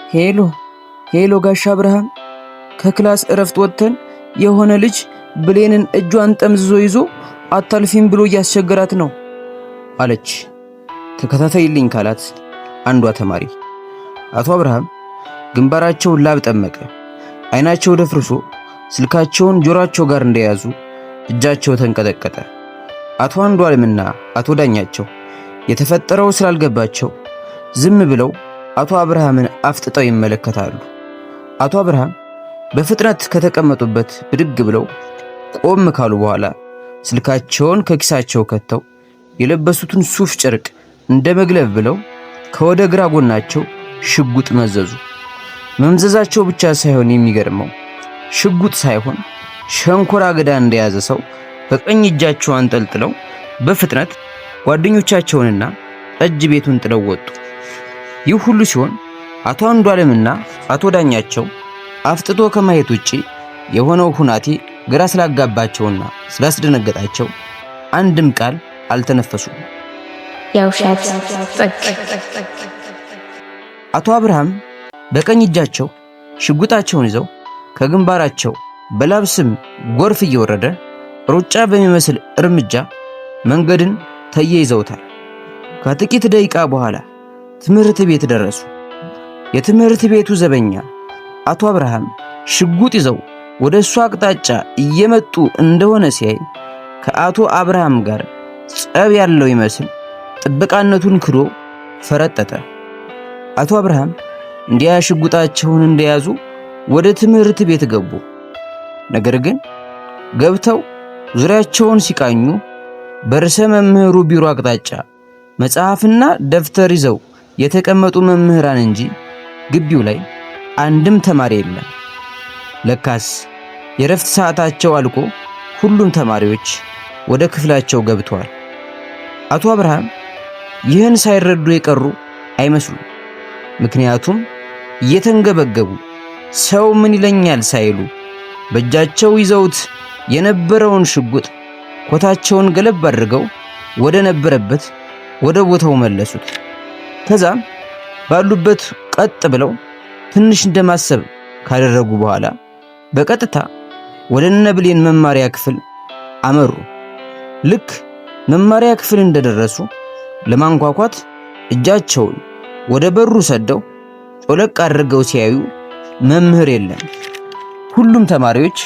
Hello hello፣ ጋሽ አብርሃም፣ ከ class እረፍት ወጥተን የሆነ ልጅ ብሌንን እጇን ጠምዝዞ ይዞ አታልፊም ብሎ እያስቸገራት ነው አለች። ተከታተይልኝ ካላት አንዷ ተማሪ። አቶ አብርሃም ግንባራቸውን ላብ ጠመቀ። አይናቸው ደፍርሶ ስልካቸውን ጆሯቸው ጋር እንደያዙ እጃቸው ተንቀጠቀጠ። አቶ አንዷለምና አቶ ዳኛቸው የተፈጠረው ስላልገባቸው ዝም ብለው አቶ አብርሃምን አፍጥጠው ይመለከታሉ። አቶ አብርሃም በፍጥነት ከተቀመጡበት ብድግ ብለው ቆም ካሉ በኋላ ስልካቸውን ከኪሳቸው ከተው የለበሱትን ሱፍ ጨርቅ እንደ መግለብ ብለው ከወደ ግራ ጎናቸው ሽጉጥ መዘዙ። መምዘዛቸው ብቻ ሳይሆን የሚገርመው ሽጉጥ ሳይሆን ሸንኮራ አገዳ እንደያዘ ሰው በቀኝ እጃቸው አንጠልጥለው በፍጥነት ጓደኞቻቸውንና ጠጅ ቤቱን ጥለው ወጡ። ይህ ሁሉ ሲሆን አቶ አንዷለምና አቶ ዳኛቸው አፍጥጦ ከማየት ውጪ የሆነው ሁናቴ ግራ ስላጋባቸውና ስላስደነገጣቸው አንድም ቃል አልተነፈሱም። የውሸት ጥግ። አቶ አብርሃም በቀኝ እጃቸው ሽጉጣቸውን ይዘው ከግንባራቸው በላብ ስም ጎርፍ እየወረደ ሩጫ በሚመስል እርምጃ መንገድን ተያይዘውታል። ከጥቂት ደቂቃ በኋላ ትምህርት ቤት ደረሱ። የትምህርት ቤቱ ዘበኛ አቶ አብርሃም ሽጉጥ ይዘው ወደ እሱ አቅጣጫ እየመጡ እንደሆነ ሲያይ ከአቶ አብርሃም ጋር ጸብ ያለው ይመስል ጥበቃነቱን ክዶ ፈረጠጠ። አቶ አብርሃም እንዲያ ሽጉጣቸውን እንደያዙ ወደ ትምህርት ቤት ገቡ። ነገር ግን ገብተው ዙሪያቸውን ሲቃኙ በርዕሰ መምህሩ ቢሮ አቅጣጫ መጽሐፍና ደብተር ይዘው የተቀመጡ መምህራን እንጂ ግቢው ላይ አንድም ተማሪ የለም። ለካስ የረፍት ሰዓታቸው አልቆ ሁሉም ተማሪዎች ወደ ክፍላቸው ገብተዋል። አቶ አብርሃም ይህን ሳይረዱ የቀሩ አይመስሉም። ምክንያቱም እየተንገበገቡ ሰው ምን ይለኛል ሳይሉ በእጃቸው ይዘውት የነበረውን ሽጉጥ ኮታቸውን ገለብ አድርገው ወደ ነበረበት ወደ ቦታው መለሱት። ከዛም ባሉበት ቀጥ ብለው ትንሽ እንደማሰብ ካደረጉ በኋላ በቀጥታ ወደ እነ ብሌን መማሪያ ክፍል አመሩ። ልክ መማሪያ ክፍል እንደደረሱ ለማንኳኳት እጃቸውን ወደ በሩ ሰደው ጮለቅ አድርገው ሲያዩ መምህር የለም። ሁሉም ተማሪዎች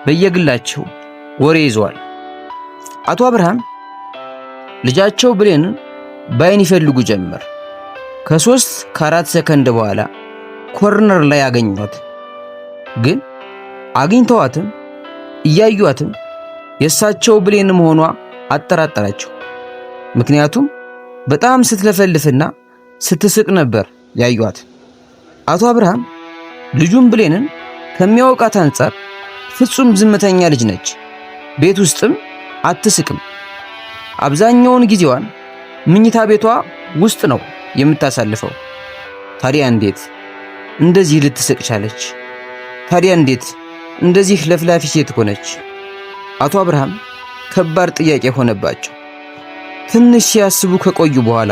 በየግላቸው ወሬ ይዘዋል። አቶ አብርሃም ልጃቸው ብሌንን በአይን ይፈልጉ ጀመር። ከ3 ከ4 ሰከንድ በኋላ corner ላይ አገኟት። ግን አግኝተዋትም እያዩዋትም የእሳቸው ብሌን መሆኗ አጠራጠራቸው። ምክንያቱም በጣም ስትለፈልፍና ስትስቅ ነበር ያዩዋት። አቶ አብርሃም ልጁን ብሌንን ከሚያውቃት አንጻር ፍጹም ዝምተኛ ልጅ ነች። ቤት ውስጥም አትስቅም። አብዛኛውን ጊዜዋን ምኝታ ቤቷ ውስጥ ነው የምታሳልፈው። ታዲያ እንዴት እንደዚህ ልትስቅ ቻለች? ታዲያ እንዴት እንደዚህ ለፍላፊ ሴት ሆነች? አቶ አብርሃም ከባድ ጥያቄ ሆነባቸው። ትንሽ ሲያስቡ ከቆዩ በኋላ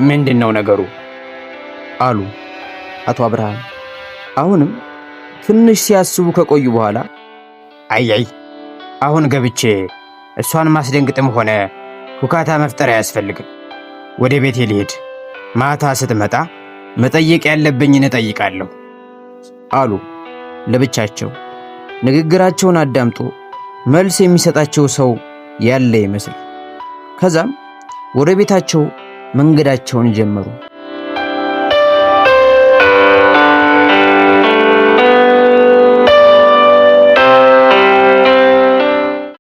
ምንድን ነው ነገሩ አሉ አቶ አብርሃም። አሁንም ትንሽ ሲያስቡ ከቆዩ በኋላ አይ አሁን ገብቼ እሷን ማስደንግጥም ሆነ ሁካታ መፍጠር አያስፈልግም። ወደ ቤቴ ልሄድ። ማታ ስትመጣ መጠየቅ ያለብኝን እጠይቃለሁ አሉ ለብቻቸው። ንግግራቸውን አዳምጦ መልስ የሚሰጣቸው ሰው ያለ ይመስል። ከዛም ወደ ቤታቸው መንገዳቸውን ጀመሩ።